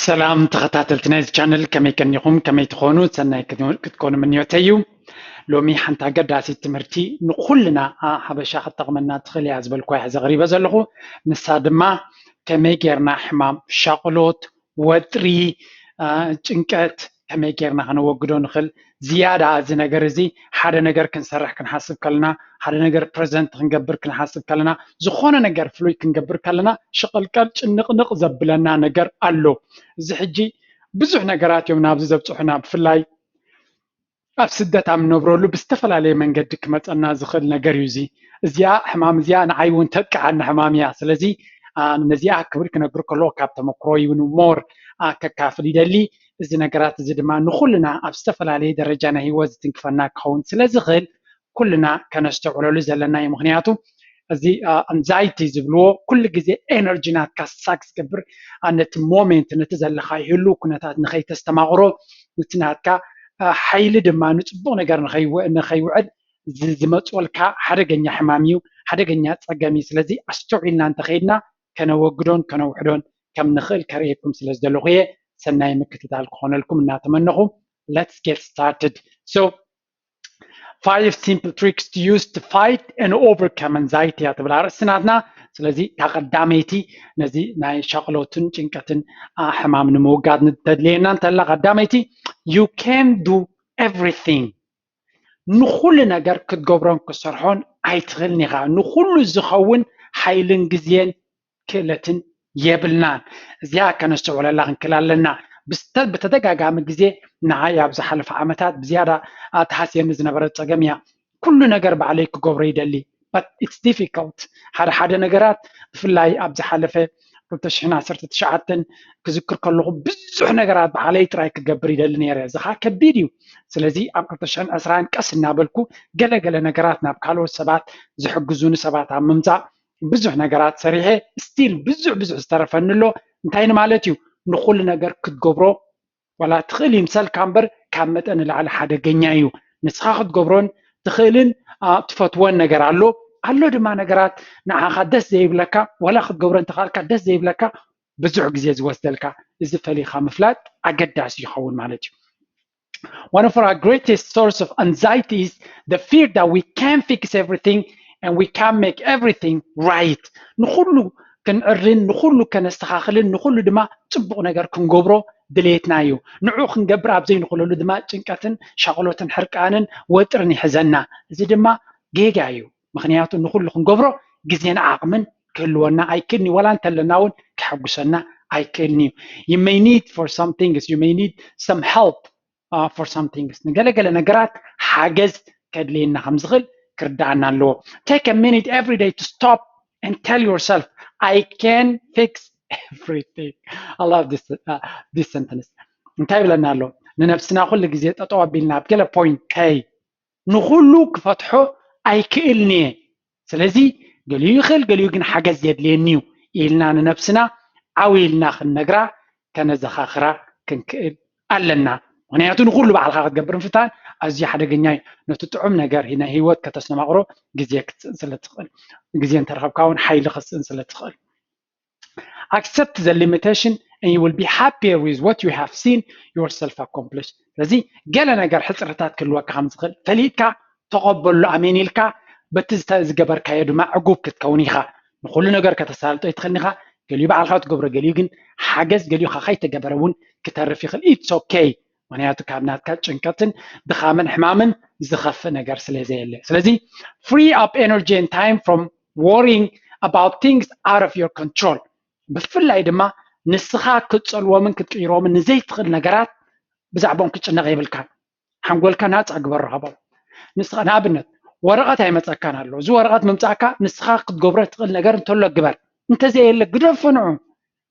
ሰላም ተኸታተልቲ ናይዚ ቻነል፣ ከመይ ቀኒኹም? ከመይ ትኾኑ? ሰናይ ክትኮኑ ምንዮተይ እዩ። ሎሚ ሓንቲ ኣገዳሲት ትምህርቲ ንኹልና ሓበሻ ክትጠቕመና ትኽእል እያ ዝበልኩ እያ ዘቕሪበ ዘለኹ። ንሳ ድማ ከመይ ጌርና ሕማም ሻቕሎት፣ ወጥሪ፣ ጭንቀት ከመይ ጌርና ከነወግዶ ንኽእል። ዝያዳ እዚ ነገር እዚ ሓደ ነገር ክንሰርሕ ክንሓስብ ከለና፣ ሓደ ነገር ፕረዘንት ክንገብር ክንሓስብ ከለና፣ ዝኾነ ነገር ፍሉይ ክንገብር ከለና ሽቕልቀል ጭንቕንቕ ዘብለና ነገር ኣሎ። እዚ ሕጂ ብዙሕ ነገራት እዮም ናብዚ ዘብፅሑና። ብፍላይ ኣብ ስደት ኣብ ንነብረሉ ብዝተፈላለየ መንገዲ ክመፀና ዝኽእል ነገር እዩ። እዚ እዚኣ ሕማም እዚኣ ንዓይ እውን ተጥቅዓኒ ሕማም እያ። ስለዚ ነዚኣ ክብል ክነግር ከለዎ ካብ ተመክሮ ይውን ሞር ከካፍል ይደሊ። እዚ ነገራት እዚ ድማ ንኩልና ኣብ ዝተፈላለየ ደረጃ ናይ ህይወት ዝትንክፈና ክኸውን ስለ ዝኽእል ኩልና ከነስተውዕለሉ ዘለና እዩ። ምክንያቱ እዚ ኣንዛይቲ ዝብልዎ ኩሉ ግዜ ኤነርጂ ናትካ ሳክ ዝገብር፣ ነቲ ሞሜንት፣ ነቲ ዘለካ ህሉ ኩነታት ንኸይተስተማቕሮ፣ ነቲ ናትካ ሓይሊ ድማ ንፅቡቕ ነገር ንኸይውዕል ዝመፅወልካ ሓደገኛ ሕማም እዩ፣ ሓደገኛ ፀገም እዩ። ስለዚ ኣስተውዒልና እንተኸይድና ከነወግዶን ከነውሕዶን ከም ንኽእል ከርእየኩም ስለ ዝደለኹ እየ። ሰናይ ምክትታል ክኾነልኩም እናተመነኹ፣ let's get started. So five simple tricks to use to fight and overcome anxiety እያ ትብል ኣርእስቲ ናትና። ስለዚ እታ ቀዳመይቲ ነዚ ናይ ሻቕሎትን ጭንቀትን ሕማም ንምውጋድ ንተድልየና እንተላ፣ ቀዳመይቲ you can do everything፣ ንኹሉ ነገር ክትገብሮን ክትሰርሖን ኣይትኽእልን ኢኻ። ንኹሉ ዝኸውን ሓይልን ግዜን ክእለትን የብልናን። እዚኣ ከነስተውዕለላ ክንክእል ኣለና። ብተደጋጋሚ ግዜ ንዓይ ኣብ ዝሓለፈ ዓመታት ብዝያዳ ተሃስየኒ ዝነበረ ፀገም እያ። ኩሉ ነገር ባዕለይ ክገብሮ ይደሊ፣ but it's difficult። ሓደ ሓደ ነገራት ብፍላይ ኣብ ዝሓለፈ ክልተ ሽሕን ዓሰርተ ትሽዓተን ክዝክር ከለኹ ብዙሕ ነገራት ባዕለይ ጥራይ ክገብር ይደሊ ነይረ። እዚ ከዓ ከቢድ እዩ። ስለዚ ኣብ ክልተ ሽሕን ዕስራን ቀስ እናበልኩ ገለገለ ነገራት ናብ ካልኦት ሰባት ዝሕግዙኒ ሰባት ኣብ ምምፃእ ብዙሕ ነገራት ሰሪሐ፣ ስቲል ብዙሕ ብዙሕ ዝተረፈኒ ኣሎ። እንታይ ንማለት እዩ? ንኩሉ ነገር ክትገብሮ ዋላ ትኽእል ይምሰልካ እምበር ካብ መጠን ንላዕሊ ሓደገኛ እዩ። ንስኻ ክትገብሮን ትኽእልን ትፈትወን ነገር ኣሎ ኣሎ ድማ ነገራት ንዓኻ ደስ ዘይብለካ፣ ዋላ ክትገብሮ እንተኻልካ ደስ ዘይብለካ ብዙሕ ግዜ ዝወስደልካ። እዚ ፈሊኻ ምፍላጥ ኣገዳሲ ይኸውን ማለት እዩ። One of our greatest source of anxiety is the fear that we can't fix everything and we can't make everything right። ንኹሉ ክንዕርን ንኹሉ ከነስተኻኽልን ንኹሉ ድማ ፅቡቕ ነገር ክንገብሮ ድሌትና እዩ። ንዑ ክንገብር ኣብ ዘይንኽእለሉ ድማ ጭንቀትን ሻቕሎትን ሕርቃንን ወጥርን ይሕዘና። እዚ ድማ ጌጋ እዩ። ምክንያቱ ንኹሉ ክንገብሮ ግዜን ዓቕምን ክህልወና ኣይክእልን እዩ። ዋላ እንተለና እውን ከሐጉሰና ኣይክእልን እዩ። You may need for some things, you may need some help for some things። ንገለገለ ነገራት ሓገዝ ከድልየና ከም ዝኽእል ክርዳኣና ኣለዎ። Take a minute every day to stop and tell yourself, I can fix everything. I love this, uh, this sentence. እንታይ ይብለና ኣሎ? ንነብስና ኩሉ ግዜ ጠጠው ኣቢልና ኣብ ገለ ፖይንት ከይ ንኹሉ ክፈትሖ ኣይክእልን እየ። ስለዚ ገሊኡ ይኽእል፣ ገሊኡ ግን ሓገዝ የድልየኒ እዩ ኢልና ንነብስና ዓው ኢልና ክንነግራ ከነዘኻኽራ ክንክእል ኣለና። ምክንያቱ ንኹሉ ባዕልካ ክትገብር ምፍታን ኣዝዩ ሓደገኛ እዩ። ነቲ ጥዑም ነገር ናይ ህይወት ከተስተማቕሮ ግዜ ክትስእን ስለ ትኽእል፣ ግዜ እንተረኸብካ እውን ሓይሊ ክትስእን ስለ ትኽእል። Accept the limitation and you will be happier with what you have seen yourself accomplish። ስለዚ ገለ ነገር ሕፅረታት ክህልወካ ከም ዝኽእል ፈሊጥካ ተቐበሎ፣ ኣሜን ኢልካ በቲ ዝገበርካዮ ድማ ዕጉብ ክትከውን ኢኻ። ንኩሉ ነገር ከተሳልጦ ኣይትኽእልን ኢኻ። ገሊኡ ባዕልካ ትገብሮ፣ ገሊኡ ግን ሓገዝ ገሊኡ ከይተገበረ እውን ክተርፍ ይኽእል። It's okay። ምክንያቱ ካብ ናትካ ጭንቀትን ድኻምን ሕማምን ዝኸፍእ ነገር ስለ ዘየለ። ስለዚ free up energy and time from worrying about things out of your control። ብፍላይ ድማ ንስኻ ክትፀልዎምን ክትቅይሮምን ንዘይትኽእል ነገራት ብዛዕባኦም ክትጭነቕ የብልካ። ሓንጎልካ ናፃ ግበሮ ሃቦም። ንስኻ ንኣብነት ወረቐት ኣይመፀካን ኣሎ። እዚ ወረቐት ምምፃእካ ንስኻ ክትገብሮ ትኽእል ነገር እንተሎ ግበር። እንተዘየለ ግደፎ ንዑ።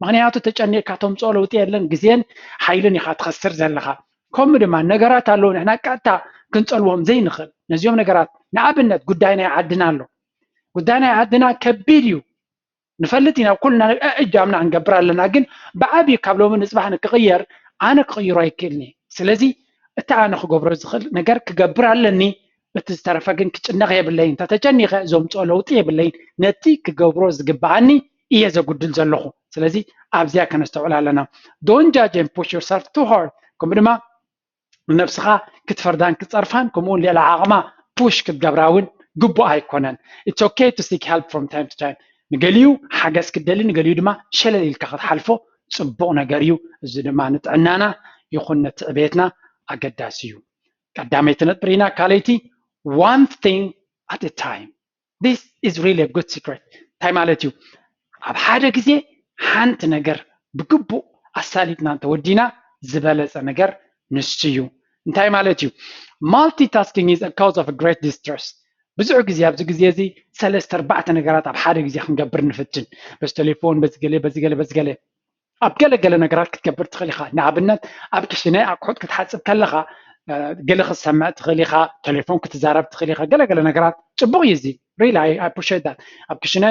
ምክንያቱ ተጨኒቕካ ተምፅኦ ለውጢ የለን። ግዜን ሓይልን ኢኻ ትኸስር ዘለኻ። ከምኡ ድማ ነገራት ኣለዉ ንሕና ቀጥታ ክንፀልዎም ዘይንኽእል። ነዚኦም ነገራት ንኣብነት ጉዳይ ናይ ዓድና ኣሎ። ጉዳይ ናይ ዓድና ከቢድ እዩ። ንፈልጥ ኢና ኩልና እጃምና ክንገብር ኣለና። ግን ብዓብዩ ካብ ሎሚ ንፅባሕ ንክቕየር ኣነ ክቕይሮ ኣይክእልን እየ። ስለዚ እቲ ኣነ ክገብሮ ዝኽእል ነገር ክገብር ኣለኒ። እቲ ዝተረፈ ግን ክጭነቕ የብለይን። እንተተጨኒኸ ዘምፅኦ ለውጢ የብለይን። ነቲ ክገብሮ ዝግበኣኒ እየ ዘጉድል ዘለኹ። ስለዚ ኣብዚኣ ከነስተውዕል ኣለና። Don't judge and push yourself too hard። ከምኡ ድማ ነብስኻ ክትፈርዳን ክትፀርፋን ከምኡ እውን ሌላ ዓቕማ push ክትገብራ እውን ግቡእ ኣይኮነን። It's okay to seek help from time to time። ንገሊኡ ሓገዝ ክትደሊ፣ ንገሊኡ ድማ ሸለል ኢልካ ክትሓልፎ ፅቡቕ ነገር እዩ። እዚ ድማ ንጥዕናና ይኹን ነቲ ዕቤትና ኣገዳሲ እዩ። ቀዳመይቲ ነጥቢ ርኢና፣ ካልኣይቲ one thing at a time። This is really a good secret። እንታይ ማለት እዩ? ኣብ ሓደ ግዜ ሓንቲ ነገር ብግቡእ ኣሳሊጥና እንተወዲና ዝበለፀ ነገር ንሱ እዩ። እንታይ ማለት እዩ? Multitasking is a cause of a great distress። ብዙሕ ግዜ ኣብዚ ግዜ እዚ ሰለስተ ኣርባዕተ ነገራት ኣብ ሓደ ግዜ ክንገብር ንፍትን። በዚ ቴሌፎን፣ በዚ ገለ፣ በዚ ገለ፣ በዚ ገለ። ኣብ ገለ ገለ ነገራት ክትገብር ትኽእል ኢኻ። ንኣብነት ኣብ ክሽነ ኣቑሑት ክትሓፅብ ከለኻ ገለ ክትሰምዕ ትኽእል ኢኻ፣ ቴሌፎን ክትዛረብ ትኽእል ኢኻ። ገለ ገለ ነገራት ፅቡቕ እዩ እዚ። Really, I appreciate that። ኣብ ክሽነ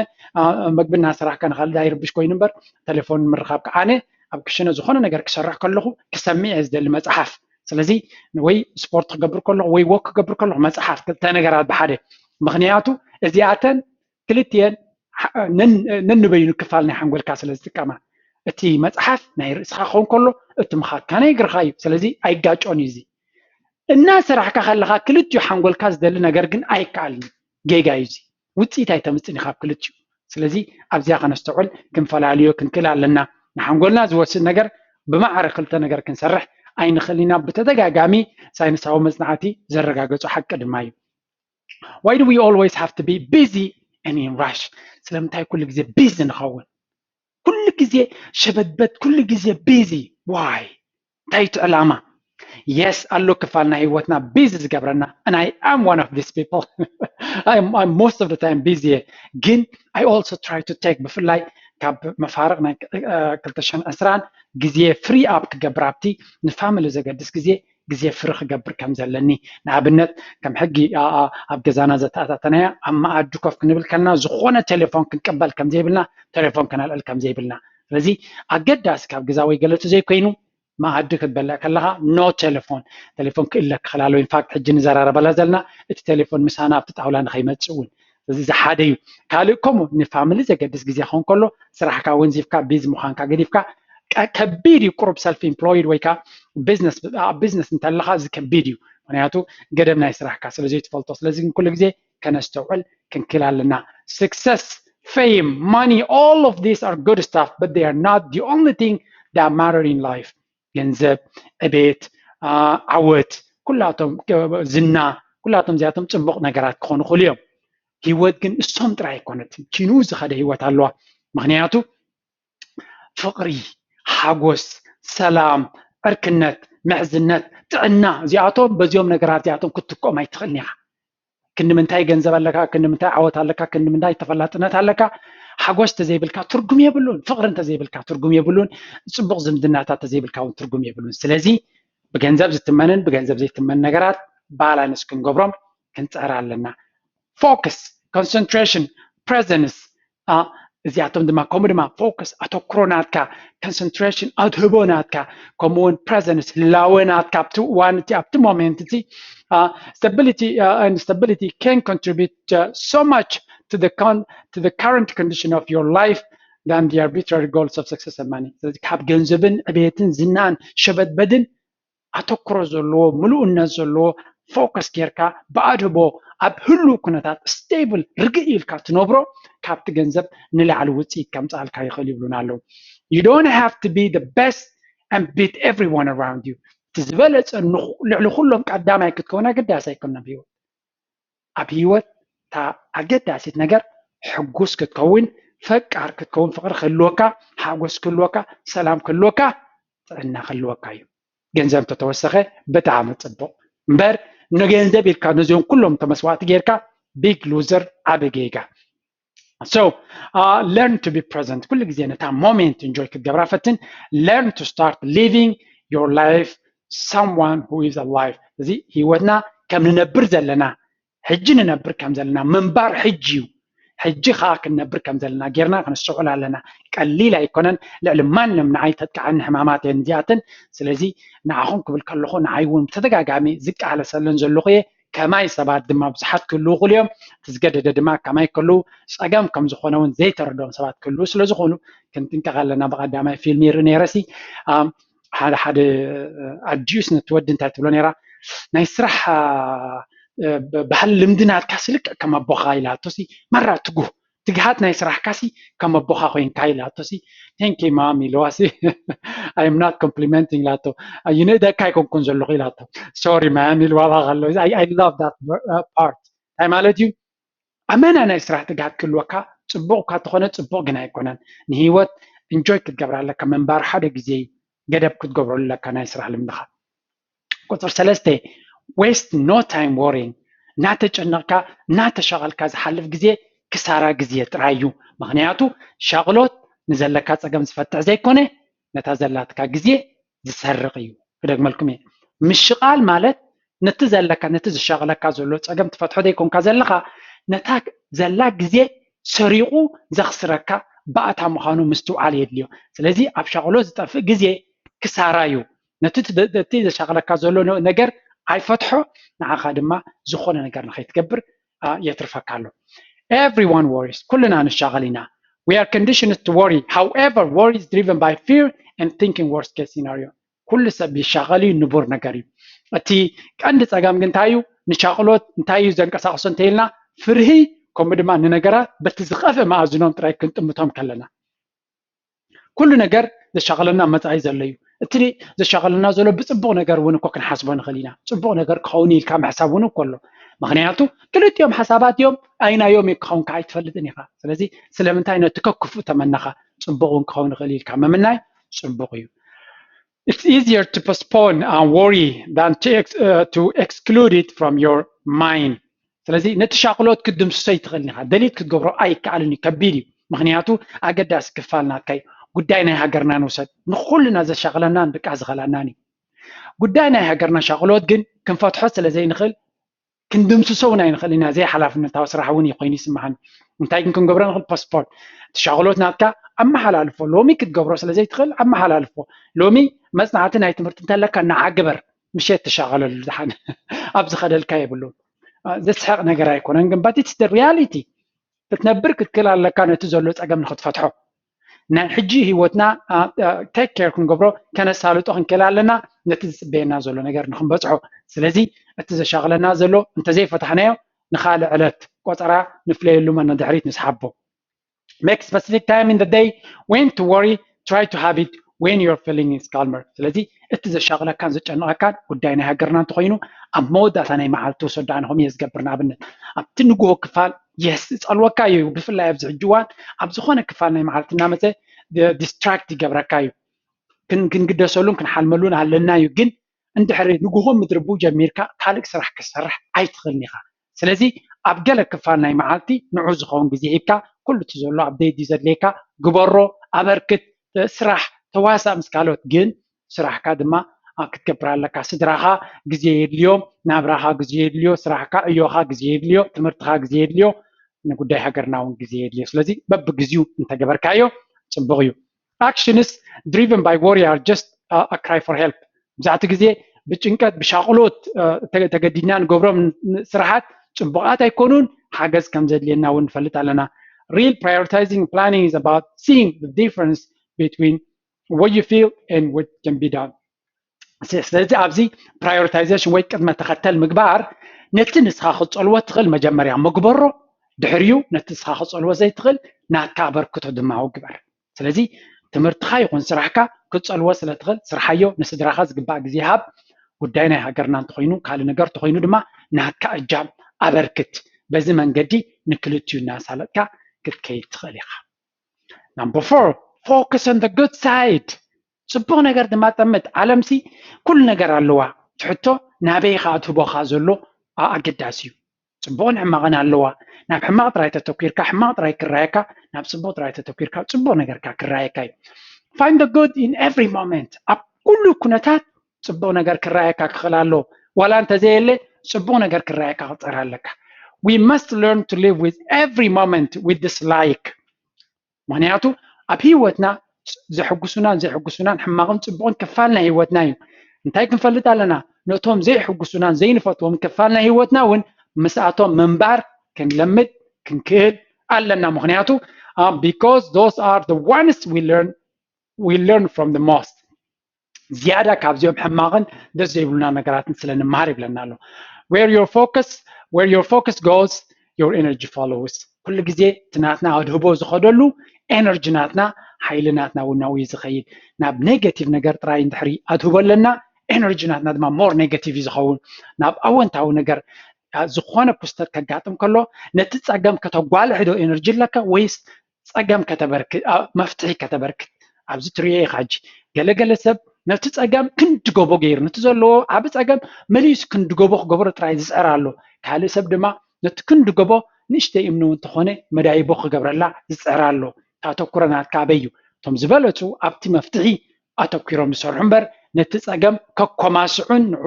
መግቢ እናሰራሕካ ንኻልእ ኣይርብሽ ኮይኑ እምበር ቴሌፎን ምርኻብ ከዓ፣ ኣነ ኣብ ክሽነ ዝኾነ ነገር ክሰርሕ ከለኹ ክሰምዕ እየ ዝደሊ መፅሓፍ። ስለዚ ወይ ስፖርት ክገብር ከለኹ ወይ ወክ ክገብር ከለኹ መፅሓፍ፣ ክልተ ነገራት ብሓደ። ምኽንያቱ እዚኣተን ክልቲኤን ነንበይኑ ክፋል ናይ ሓንጎልካ ስለ ዝጥቀማ፣ እቲ መፅሓፍ ናይ ርእስኻ ክኸውን ከሎ እቲ ምኻድካ ናይ እግርኻ እዩ። ስለዚ ኣይጋጮን እዩ። እዚ እናሰራሕካ ከለኻ ክልቲኡ ሓንጎልካ ዝደሊ ነገር ግን ኣይከኣልን። ጌጋ እዩ። እዚ ውፅኢት ኣይተምፅን ኢኻ ኣብ ክልቲኡ። ስለዚ ኣብዚኣ ከነስተውዕል ክንፈላልዮ ክንክእል ኣለና። ንሓንጎልና ዝወስድ ነገር ብማዕረ ክልተ ነገር ክንሰርሕ ኣይንኽእል ኢና። ብተደጋጋሚ ሳይንሳዊ መፅናዕቲ ዘረጋገፁ ሓቂ ድማ እዩ። Why do we always have to be busy and in rush? ስለምንታይ ኩሉ ግዜ ቢዚ ንኸውን? ኩሉ ግዜ ሸበድበድ፣ ኩሉ ግዜ ቢዚ። Why? እንታይ እቲ ዕላማ? Yes, ኣሎ ክፋል ናይ ህይወትና ቢዚ ዝገብረና። And I am one of these people. I'm, I'm most of the time busy እየ። ግን I also try to take፣ ብፍላይ ካብ መፋርቕ ናይ ክልተ ሽሕን ዕስራን ግዜ ፍሪ ኣፕ ክገብር፣ ኣብቲ ንፋሚሊ ዘገድስ ግዜ ግዜ ፍሪ ክገብር ከም ዘለኒ። ንኣብነት ከም ሕጊ ኣብ ገዛና ዘተኣታተናያ ኣብ መኣዲ ኮፍ ክንብል ከለና ዝኾነ ቴሌፎን ክንቅበል ከም ዘይብልና፣ ቴሌፎን ከነልዕል ከም ዘይብልና። ስለዚ ኣገዳሲ ካብ ገዛ ወይ ገለቱ ዘይኮይኑ መኣዲ ክትበልዕ ከለኻ ኖ ቴሌፎን። ቴሌፎን ክእለ ክኽላሎ። ኢንፋክት ሕጂ ንዘራረበላ ዘለና እቲ ቴሌፎን ምሳና ኣብቲ ጣውላ ንኸይመፅእ እውን። እዚ ሓደ እዩ። ካልእ ከምኡ ንፋሚሊ ዘገድስ ግዜ ክኸውን ከሎ ስራሕካ ወንዚፍካ ቢዚ ምዃንካ ገዲፍካ፣ ከቢድ እዩ። ቁሩብ ሰልፍ ኢምፕሎይድ ወይ ከዓ ቢዝነስ፣ ኣብ ቢዝነስ እንተለኻ እዚ ከቢድ እዩ። ምክንያቱ ገደብ ናይ ስራሕካ ስለ ዘይትፈልጦ። ስለዚ ግን ኩሉ ግዜ ከነስተውዕል ክንክል ኣለና። Success, fame, money, all of these are good stuff, but they are not the only thing that matter in life። ገንዘብ፣ ዕቤት፣ ዓወት፣ ኩላቶም፣ ዝና፣ ኩላቶም እዚኣቶም ፅቡቕ ነገራት ክኾኑ ይኽእሉ እዮም። ህይወት ግን እሶም ጥራይ ኣይኮነትን። ኪኑ ዝኸደ ህይወት ኣለዋ። ምክንያቱ ፍቕሪ፣ ሓጎስ፣ ሰላም፣ ዕርክነት፣ ምሕዝነት፣ ጥዕና፣ እዚኣቶም በዚኦም ነገራት እዚኣቶም ክትትክኦም ኣይትኽእልን ኢኻ። ክንዲ ምንታይ ገንዘብ ኣለካ፣ ክንዲ ምንታይ ዓወት ኣለካ፣ ክንዲ ምንታይ ተፈላጥነት ኣለካ፣ ሓጎስ ተዘይብልካ ትርጉም የብሉን። ፍቕሪ እንተዘይብልካ ትርጉም የብሉን። ፅቡቕ ዝምድናታት ተዘይብልካ እውን ትርጉም የብሉን። ስለዚ ብገንዘብ ዝትመንን ብገንዘብ ዘይትመን ነገራት ባላንስ ክንገብሮም ክንፅዕር ኣለና። ፎከስ፣ ኮንሰንትሬሽን፣ ፕሬዘንስ፣ እዚኣቶም ድማ ከምኡ ድማ ፎከስ፣ ኣተኩሮ ናትካ፣ ኮንሰንትሬሽን፣ ኣድህቦ ናትካ፣ ከምኡ እውን ፕሬዘንስ፣ ህላወ ናትካ ኣብቲ እዋን እቲ ኣብቲ ሞሜንት እቲ። Stability and stability can contribute so much to the con to the current condition of your life than the arbitrary goals of success and money። ስለዚ ካብ ገንዘብን ዕቤትን ዝናን ሸበድበድን ኣተኩሮ ዘለዎ፣ ምሉእነት ዘለዎ ፎከስ ጌርካ ብኣድህቦ ኣብ ህሉው ኩነታት ስቴብል፣ ርግእ ኢልካ ትነብሮ፣ ካብቲ ገንዘብ ንላዕሊ ውፅኢት ከምፅኣልካ ይኽእል ይብሉና ኣለዉ። You don't have to be the best and beat everyone around you። እቲ ዝበለፀ፣ ልዕሊ ኩሎም ቀዳማይ ክትከውን ኣገዳሲ ኣይኮነን ኣብ ህይወት። ኣብ ህይወት እታ ኣገዳሲት ነገር ሕጉስ ክትከውን፣ ፈቃር ክትከውን፣ ፍቕሪ ክህልወካ፣ ሓጎስ ክህልወካ፣ ሰላም ክህልወካ፣ ጥዕና ክህልወካ እዩ። ገንዘብ እንተተወሰኸ ብጣዕሚ ፅቡቕ እምበር፣ ንገንዘብ ኢልካ ነዚኦም ኩሎም ተመስዋእቲ ጌርካ ቢግ ሉዘር፣ ዓቢ ጌጋ። So learn to be present። ኩሉ ግዜ ነታ ሞሜንት ኢንጆይ ክትገብራ ፈትን። Learn to start living your life someone who is alive። እዚ ህይወትና ከም ንነብር ዘለና፣ ሕጂ ንነብር ከም ዘለና፣ ምንባር ሕጂ እዩ። ሕጂ ከዓ ክንነብር ከም ዘለና ጌርና ክንስተውዕል ኣለና። ቀሊል ኣይኮነን። ልዕሊ ማንም ንዓይ ተጥቅዓኒ ሕማማት እየን እዚኣተን። ስለዚ ንዓኹም ክብል ከለኹ ንዓይ እውን ብተደጋጋሚ ዝቃለሰለን ዘለኹ እየ። ከማይ ሰባት ድማ ብዙሓት ክህልዉ ይኽእሉ እዮም። እቲ ዝገደደ ድማ ከማይ ክህልዉ ጸገም ከም ዝኾነ እውን ዘይተረድኦም ሰባት ክህልዉ ስለ ዝኾኑ ክንጥንቀቕ ኣለና። ብቐዳማይ ፊልም ይርኢ ነይረሲ ሓደ ሓደ ኣዲዩስ ነቲ ወዲ እንታይ ትብሎ ነይራ ናይ ስራሕ ባህሊ ልምዲ ናትካ ስልክዕ ከም ኣቦኻ ኢላቶ ሲ ማራ ትጉህ ትግሃት ናይ ስራሕካ ሲ ከም ኣቦኻ ኮይንካ ኢላቶ ሲ thank you mom ኢልዋ ሲ I am not complimenting ኢላቶ ይንእደካ ኣይኮንኩን ዘለኹ ኢላቶ sorry mom ኢልዋ ከሎ I love that part እንታይ ማለት እዩ ኣመና ናይ ስራሕ ትግሃት ክህልወካ ጽቡቕ እኳ ተኾነ ጽቡቕ ግን ኣይኮነን ንህይወት enjoy ክትገብራ ኣለካ ምንባር ሓደ ግዜ ገደብ ክትገብረሉ ኣለካ ናይ ስራሕ ልምድኻ ቁፅሪ ሰለስተ waste no time worrying እናተጨነቕካ እናተሻቐልካ ዝሓልፍ ግዜ ክሳራ ግዜ ጥራይ እዩ ምክንያቱ ሻቕሎት ንዘለካ ፀገም ዝፈትሕ ዘይኮነ ነታ ዘላትካ ግዜ ዝሰርቕ እዩ ክደግመልኩም እየ ምሽቓል ማለት ነቲ ዘለካ ነቲ ዝሻቕለካ ዘሎ ፀገም ትፈትሖ ዘይኮንካ ዘለኻ ነታ ዘላ ግዜ ሰሪቑ ዘኽስረካ ባእታ ምዃኑ ምስትውዓል የድልዮ ስለዚ ኣብ ሻቕሎ ዝጠፍእ ግዜ ክሳራ እዩ ነቲ ዘሻቕለካ ዘሎ ነገር ኣይፈትሖ ንዓኻ ድማ ዝኾነ ነገር ንኸይትገብር የትርፈካ ኣሎ everyone worries ኩልና ንሻቐል ኢና we are conditioned to worry however worry is driven by fear and thinking worst case scenario ኩሉ ሰብ ይሻቐል እዩ ንቡር ነገር እዩ እቲ ቀንዲ ፀገም ግን እንታይ እዩ ንሻቕሎት እንታይ እዩ ዘንቀሳቕሶ እንተኢልና ፍርሂ ከምኡ ድማ ንነገራት በቲ ዝኸፍእ መኣዝኖም ጥራይ ክንጥምቶም ከለና ኩሉ ነገር ዘሻቕለና መፃኢ ዘሎ እዩ እቲ ዘሻቕለና ዘሎ ብፅቡቕ ነገር እውን እኮ ክንሓስቦ ንኽእል ኢና ፅቡቕ ነገር ክኸውን ኢልካ ምሕሳብ እውን እኮ ኣሎ ምክንያቱ ክልቲኦም ሓሳባት እዮም ኣይናዮም ክኸውን ከዓ ኣይትፈልጥን ኢኻ ስለዚ ስለምንታይ ነቲ ከክፉእ ተመነኻ ፅቡቕ እውን ክኸውን ይኽእል ኢልካ ምምናይ ፅቡቕ እዩ It's easier to postpone and worry than to, ex- uh, to exclude it from your mind. ስለዚ ነቲ ሻቕሎት ክትድምስሶ ይትኽእል ኢኻ። ደሊት ክትገብሮ ኣይከኣልን እዩ፣ ከቢድ እዩ። ምኽንያቱ ኣገዳሲ ክፋል ናትካ እዩ። ጉዳይ ናይ ሃገርና ንውሰድ። ንኹልና ዘሻቕለናን ብቃ ዝኸላናን እዩ። ጉዳይ ናይ ሃገርና ሻቕሎት ግን ክንፈትሖ ስለ ዘይንኽእል ክንድምስሶ እውን ኣይንኽእል ኢና። ዘይሓላፍነታዊ ስራሕ እውን እዩ ኮይኑ ይስምዓኒ። እንታይ ግን ክንገብሮ ንኽእል? ፖስትፖን። እቲ ሻቕሎት ናትካ ኣመሓላልፎ። ሎሚ ክትገብሮ ስለ ዘይትኽእል ኣመሓላልፎ። ሎሚ መጽናዕቲ ናይ ትምህርቲ እንተለካ ንዓ ግበር። ምሸት ትሻቐለሉ ድሓን ኣብ ዝኸደልካ የብሉን። ዘስሕቕ ነገር ኣይኮነን ግን but it's the reality። ክትነብር ክትክእል ኣለካ ነቲ ዘሎ ጸገም ንኽትፈትሖ። ናይ ሕጂ ህይወትና take care ክንገብሮ ከነሳልጦ ክንክእል ኣለና ነቲ ዝጽበየና ዘሎ ነገር ንክንበጽሖ። ስለዚ እቲ ዘሻቕለና ዘሎ እንተዘይፈታሕናዮ ንኻልእ ዕለት ቆጸራ ንፍለየሉ መ ንድሕሪት ንስሓቦ። Make specific time in the day when to worry, try to have it when your feeling is calmer. ስለዚ እቲ ዘሻቕለካን ዘጨንቐካን ጉዳይ ናይ ሃገርና እንተኾይኑ ኣብ መወዳእታ ናይ መዓልቲ ውሰዶ። ኣነ ከምኡ እየ ዝገብር። ንኣብነት ኣብቲ ንግሆ ክፋል የስ ጸልወካ እዩ። ብፍላይ ኣብዚ ሕጂ እዋን ኣብ ዝኾነ ክፋል ናይ መዓልቲ እናመፀ distract ይገብረካ እዩ። ክንግደሰሉን ክንሓልመሉን ኣለና እዩ። ግን እንድሕሪ ንግሆ ምድርቡ ጀሚርካ ካልእ ስራሕ ክትሰርሕ ኣይትኽእልን ኢኻ። ስለዚ ኣብ ገለ ክፋል ናይ መዓልቲ ንዑ ዝኸውን ግዜ ሂብካ ኩሉ እቲ ዘሎ ኣብ ደይዲ ዘድልየካ ግበሮ፣ ኣበርክት፣ ስራሕ፣ ተዋሳእ ምስ ካልኦት። ግን ስራሕካ ድማ ክትገብር ኣለካ። ስድራኻ ግዜ የድልዮ፣ ናብራኻ ግዜ የድልዮ፣ ስራሕካ ዕዮኻ ግዜ የድልዮ፣ ትምህርትኻ ግዜ የድልዮ፣ ንጉዳይ ሃገርና እውን ግዜ የድልዮ። ስለዚ በብግዚኡ እንተገበርካዮ ፅቡቕ እዩ። Actions driven by worry are just a cry for help. ብዛዕቲ ግዜ ብጭንቀት ብሻቕሎት ተገዲድና ንገብሮም ስራሓት ፅቡቓት ኣይኮኑን። ሓገዝ ከም ዘድልየና እውን ንፈልጥ ኣለና። Real prioritizing planning is about seeing the difference between what you feel and what can be done. ስለዚ ኣብዚ prioritization ወይ ቅድመ ተኸተል ምግባር ነቲ ንስኻ ክትፀልዎ ትኽእል መጀመርያ ምግበሮ፣ ድሕሪኡ ነቲ ንስኻ ክትፀልዎ ዘይትኽእል ናትካ ኣበርክቶ ድማ ግበር። ስለዚ ትምህርትኻ ይኹን ስራሕካ ክትፀልዎ ስለ ትኽእል ስርሓዮ፣ ንስድራኻ ዝግባእ ግዜ ሃብ። ጉዳይ ናይ ሃገርና እንተኾይኑ ካልእ ነገር እንተኾይኑ ድማ ናትካ እጃም ኣበርክት። በዚ መንገዲ ንክልቲኡ እናሳለጥካ ክትከይድ ትኽእል ኢኻ። Number four, focus on the good side. ፅቡቕ ነገር ድማ ጠምት። ዓለምሲ ኩሉ ነገር ኣለዋ። ትሕቶ ናበይ ኢኻ እቲ ህቦኻ ዘሎ ኣገዳሲ እዩ። ፅቡቕን ሕማቕን ኣለዋ። ናብ ሕማቕ ጥራይ ተተኪርካ ሕማቕ ጥራይ ክረኣየካ፣ ናብ ፅቡቕ ጥራይ ተተኪርካ ፅቡቕ ነገርካ ክረኣየካ እዩ። Find the good in every moment. ኣብ ኩሉ ኩነታት ፅቡቕ ነገር ክረኣየካ ክኽእል ኣለዎ። ዋላ እንተዘየለ ፅቡቕ ነገር ክረኣየካ ክፀር ኣለካ። We must learn to live with every moment with dislike. ምኽንያቱ ኣብ ህይወትና ዘሕጉሱናን ዘይሕጉሱናን ሕማቕን ፅቡቕን ክፋል ናይ ህይወትና እዩ። እንታይ ክንፈልጥ ኣለና? ነቶም ዘይሕጉሱናን ዘይንፈትዎም ክፋል ናይ ህይወትና እውን ምስኣቶም ምንባር ክንለምድ ክንክእል ኣለና። ምክንያቱ because those are the ones we learn we learn from the most. ዝያዳ ካብዚኦም ሕማቕን ደስ ዘይብሉና ነገራትን ስለ ንመሃር ይብለና ኣሎ። Where your focus where your focus goes, your energy follows. ኩሉ ግዜ እቲ ናትና ኣድህቦ ዝኸደሉ ኤነርጂ ናትና ሓይሊ ናትና ውናዊ ዝኸይድ። ናብ ኔጋቲቭ ነገር ጥራይ እንድሕሪ ኣድህቦ ኣለና፣ ኤነርጂ ናትና ድማ ሞር ኔጋቲቭ እዩ ዝኸውን። ናብ ኣወንታዊ ነገር ዝኾነ ክስተት ከጋጥም ከሎ ነቲ ፀገም ከተጓልሕ ዶ ኤነርጂ ኣለካ ወይስ ፀገም ከተበርክት መፍትሒ ከተበርክት? ኣብዚ ትሪኦ ኢኻ ሕጂ ገለገለ ሰብ ነቲ ፀገም ክንዲ ጎቦ ገይሩ ነቲ ዘለዎ ዓብ ፀገም መሊሱ ክንዲ ጎቦ ክገብሮ ጥራይ ዝፅዕር ኣሎ። ካልእ ሰብ ድማ ነቲ ክንዲ ጎቦ ንእሽተይ እምኒ እውን ተኾነ መዳይቦ ክገብረላ ዝፅዕር ኣሎ። ታተኩረ ናትካ ኣበይ እዩ? እቶም ዝበለፁ ኣብቲ መፍትሒ ኣተኲሮም ዝሰርሑ እምበር ነቲ ፀገም ከኮማስዑን ንዑ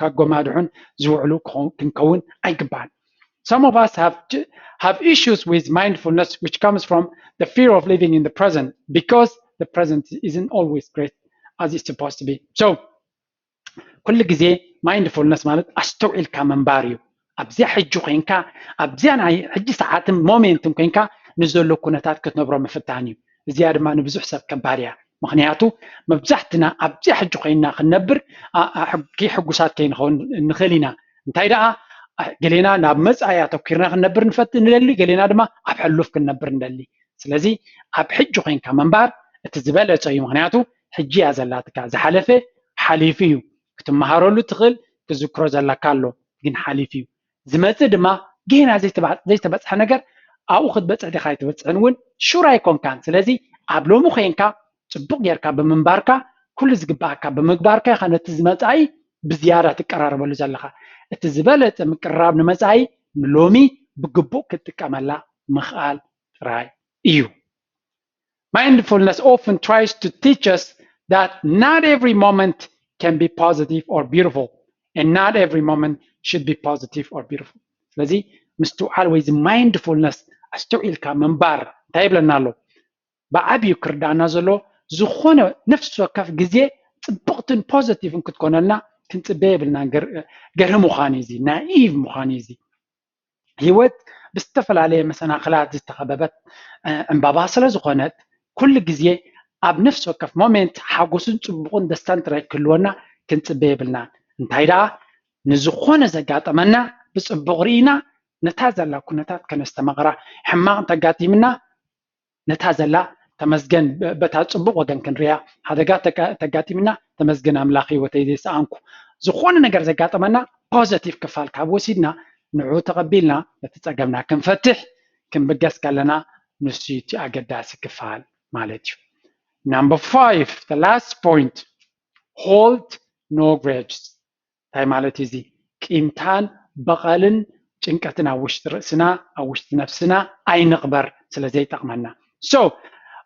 ከጎማድሑን ዝውዕሉ ክንከውን ኣይግባን። Some of us have have issues with mindfulness which comes from the fear of living in the present because the present isn't always great as it's supposed to be. So ኩሉ ግዜ ማይንድፉልነስ ማለት ኣስተውዒልካ ምንባር እዩ። ኣብዚኣ ሕጂ ኮይንካ ኣብዚኣ ናይ ሕጂ ሰዓትን ሞሜንትን ኮይንካ ንዘሎ ኩነታት ክትነብሮ ምፍታን እዩ። እዚኣ ድማ ንብዙሕ ሰብ ከባድ እያ። ምክንያቱ መብዛሕትና ኣብዚኣ ሕጂ ኮይንና ክንነብር ሕጉሳት ከይንኸውን ንኽእል ኢና። እንታይ ደኣ ገሌና ናብ መፃኢ ኣተኪርና ክንነብር ንፈት ንደሊ፣ ገሌና ድማ ኣብ ሕሉፍ ክንነብር ንደሊ። ስለዚ ኣብ ሕጂ ኮይንካ ምንባር እቲ ዝበለፀ እዩ። ምክንያቱ ሕጂ እያ ዘላትካ። ዝሓለፈ ሓሊፉ እዩ። ክትመሃረሉ ትኽእል፣ ክዝክሮ ዘለካ ኣሎ፣ ግን ሓሊፉ እዩ። ዝመፅእ ድማ ጌና ዘይተባፅሐ ነገር ኣብኡ ክትበፅሕ ዲኻ ኣይትበፅሕን እውን ሹር ኣይኮንካን። ስለዚ ኣብ ሎሚ ኮይንካ ፅቡቕ ጌርካ ብምንባርካ ኩሉ ዝግባኣካ ብምግባርካ ኢኻ ነቲ ዝመፃኢ ብዝያዳ ትቀራረበሉ ዘለኻ። እቲ ዝበለፀ ምቅርራብ ንመፃኢ ንሎሚ ብግቡእ ክትጥቀመላ ምኽኣል ጥራይ እዩ። Mindfulness often tries to teach us that not every moment can be positive or beautiful, and not every moment should be positive or beautiful. ስለዚ ምስትውዓል ወይ እዚ ማይንድፉልነስ ኣስተውዒልካ ምንባር እንታይ ይብለና ኣሎ? ብዓብዩ ክርዳእና ዘሎ ዝኾነ ነፍሲ ወከፍ ግዜ ፅብቕትን ፖዘቲቭን ክትኮነልና ክንፅበ የብልና። ገርህ ምዃን እዩ እዚ፣ ናኢቭ ምዃን እዩ እዚ። ህይወት ብዝተፈላለየ መሰናኽላት ዝተኸበበት ዕምባባ ስለ ዝኾነት ኩሉ ግዜ ኣብ ነፍሲ ወከፍ ሞሜንት ሓጎስን ፅቡቕን ደስታን ጥራይ ክህልወና ክንፅበ የብልናን። እንታይ ደኣ ንዝኾነ ዘጋጠመና ብፅቡቕ ርኢና ነታ ዘላ ኩነታት ከነስተማቕራ፣ ሕማቕ እንተጋጢምና ነታ ዘላ ተመስገን በታ ፅቡቕ ወገን ክንሪኣ፣ ሓደጋ ተጋጢምና ተመስገን ኣምላኽ ህይወተይ ዘይሰኣንኩ። ዝኾነ ነገር ዘጋጠመና ፖዘቲቭ ክፋል ካብ ወሲድና ንዑ ተቐቢልና ነቲ ፀገምና ክንፈትሕ ክንብገስ ከለና ንሱ እቲ ኣገዳሲ ክፋል ማለት እዩ። Number five, the last point, hold no grudges. እንታይ ማለት እዩ እዚ? ቂምታን በቐልን ጭንቀትን ኣብ ውሽጢ ርእስና ኣብ ውሽጢ ነፍስና ኣይንቕበር ስለ ዘይጠቕመና። So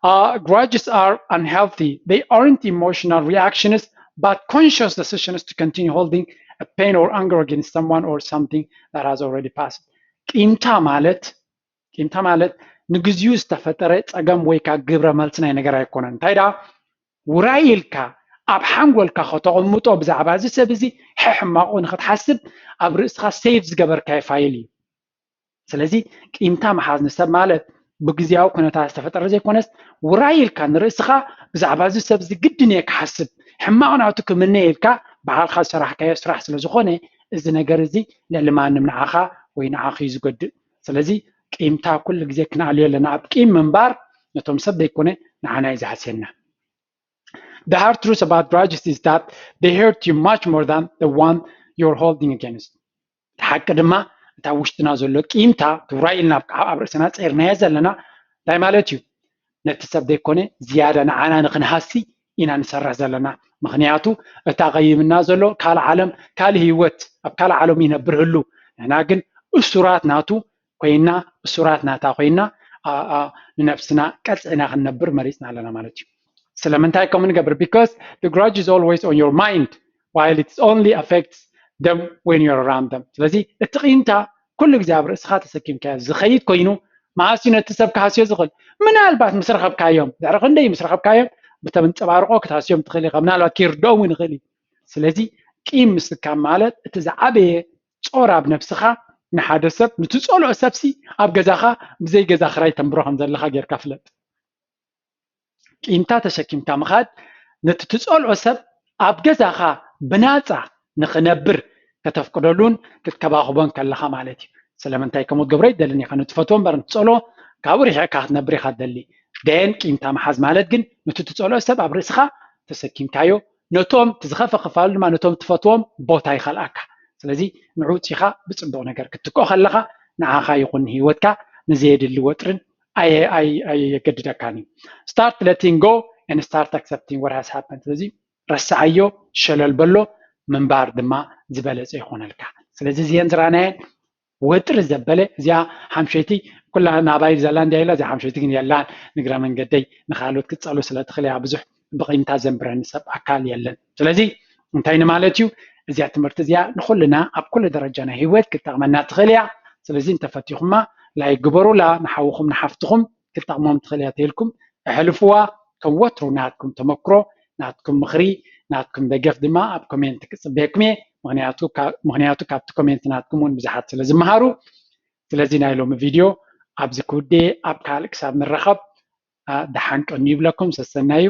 uh, grudges are unhealthy. They aren't emotional reactions but conscious decisions to continue holding a pain or anger against someone or something that has already passed. ቂምታ ማለት ቂምታ ማለት ንግዚኡ ዝተፈጠረ ፀገም ወይ ከዓ ግብረ መልሲ ናይ ነገር ኣይኮነን። እንታይ ደኣ ውራይ ኢልካ ኣብ ሓንጎልካ ከተቐምጦ ብዛዕባ እዚ ሰብ እዚ ሕሕማቑ ንክትሓስብ ኣብ ርእስኻ ሴቭ ዝገበርካዮ ፋይል እዩ። ስለዚ ቂምታ ምሓዝ ንሰብ ማለት ብግዜያዊ ኩነታት ዝተፈጠረ ዘይኮነስ ውራይ ኢልካ ንርእስኻ ብዛዕባ እዚ ሰብ እዚ ግድን እየ ክሓስብ፣ ሕማቕ ናቱ ክምነ ኢልካ ባዕልኻ ዝሰራሕካዮ ስራሕ ስለ ዝኾነ እዚ ነገር እዚ ልዕሊ ማንም ንዓኻ ወይ ንዓኺ እዩ ዝጎድእ። ስለዚ ቂምታ ኩሉ ግዜ ክንኣልዮ ኣለና። ኣብ ቂም ምንባር ነቶም ሰብ ዘይኮነ ንዓና እዩ ዝሃስየና። The hard truth about grudges is that they hurt you much more than the one you're holding against. እቲ ሓቂ ድማ እታ ውሽጥና ዘሎ ቂምታ ትውራይ ኢልና ኣብ ርእስና ፀይርናዮ ዘለና እንታይ ማለት እዩ? ነቲ ሰብ ዘይኮነ ዝያዳ ንዓና ንክንሃሲ ኢና ንሰርሕ ዘለና። ምክንያቱ እታ ቀይምና ዘሎ ካልእ ዓለም ካልእ ህይወት ኣብ ካልእ ዓለም ይነብር ህሉ፣ ንሕና ግን እሱራት ናቱ ኮይና እሱራት ናታ ኮይና ንነብስና ቀፅዕና ክንነብር መሪፅና ኣለና ማለት እዩ። ስለምንታይ ከምኡ ንገብር? Because the grudge is always on your mind while it only affects them when you're around them. ስለዚ እቲ ቂምታ ኩሉ ግዜ ኣብ ርእስኻ ተሰኪምካዮ ዝኸይድ ኮይኑ መዓስ እዩ ነቲ ሰብ ክሃስዮ ዝኽእል? ምናልባት ምስ ረኸብካዮም፣ ድሕሪ ክንደይ ምስ ረኸብካዮም ብተምንፀባርቆ ክትሃስዮም ትኽእል ኢኻ። ምናልባት ከይርድኦም እውን ይኽእል እዩ። ስለዚ ቂም ምስካም ማለት እቲ ዝዓበየ ጾር ኣብ ነብስኻ ንሓደ ሰብ፣ ንትጸልኦ ሰብሲ ኣብ ገዛኻ ብዘይ ገዛ ክራይ ተንብሮ ከም ዘለኻ ጌርካ ፍለጥ። ቂምታ ተሸኪምካ ምኻድ ነቲ ትጸልኦ ሰብ ኣብ ገዛኻ ብናጻ ንኽነብር ከተፍቅደሉን ክትከባኽቦን ከለኻ ማለት እዩ። ስለምንታይ ከምኡ ትገብሮ ይደልን ኢኻ? ንትፈትዎ እምበር ንትጸልኦ ካብኡ ርሒቕካ ክትነብር ኢኻ ትደሊ። ደን ቂምታ ምሓዝ ማለት ግን ነቲ ትጸልኦ ሰብ ኣብ ርእስኻ ተሰኪምካዮ፣ ነቶም እቲ ዝኸፈ ክፋሉ ድማ ነቶም ትፈትዎም ቦታ ይኸልኣካ። ስለዚ ንዑ ውፂኻ ብፅቡቕ ነገር ክትትክኦ ከለኻ ንዓኻ ይኹን ንህይወትካ ንዘየድሊ ወጥርን ኣየ- ኣይ- ኣየገድደካን እዩ። Start letting go and start accepting what has happened። ስለዚ ረስዓዮ፣ ሸለል በሎ፣ ምንባር ድማ ዝበለፀ ይኾነልካ። ስለዚ እዚአን ዝረኣናየን ወጥሪ ዘበለ እዚኣ ሓምሸይቲ ኩላ ናባይ ዘላ እንዲያ ኢላ እዚኣ ሓምሸይቲ ግን የላን። ንግረ መንገደይ ንኻልኦት ክትጸሉ ስለ ትኽእል እያ። ብዙሕ ብቂምታ ዘንብረኒ ሰብ ኣካል የለን። ስለዚ እንታይ ንማለት እዩ? እዚኣ ትምህርቲ እዚኣ ንኹልና ኣብ ኩሉ ደረጃ ናይ ህይወት ክትጠቕመና ትኽእል እያ። ስለዚ እንተፈቲኹማ ላይክ ግበሩላ፣ ንሓውኹም ንሓፍትኹም ክትጠቕሞም ትኽእል እያ ተይልኩም ኣሕልፍዋ። ከም ወትሩ ናትኩም ተመክሮ፣ ናትኩም ምኽሪ፣ ናትኩም ደገፍ ድማ ኣብ ኮሜንት ክጽበየኩም እየ። ምኽንያቱ ካብ- ምኽንያቱ ካብቲ ኮሜንት ናትኩም እውን ብዙሓት ስለ ዝመሃሩ። ስለዚ ናይ ሎሚ ቪድዮ ኣብዚ ክውድእ፣ ኣብ ካልእ ክሳብ ንራኸብ፣ ኣ፣ ደሓን ቅድሚ ይብለኩም። ሰሰናዩ።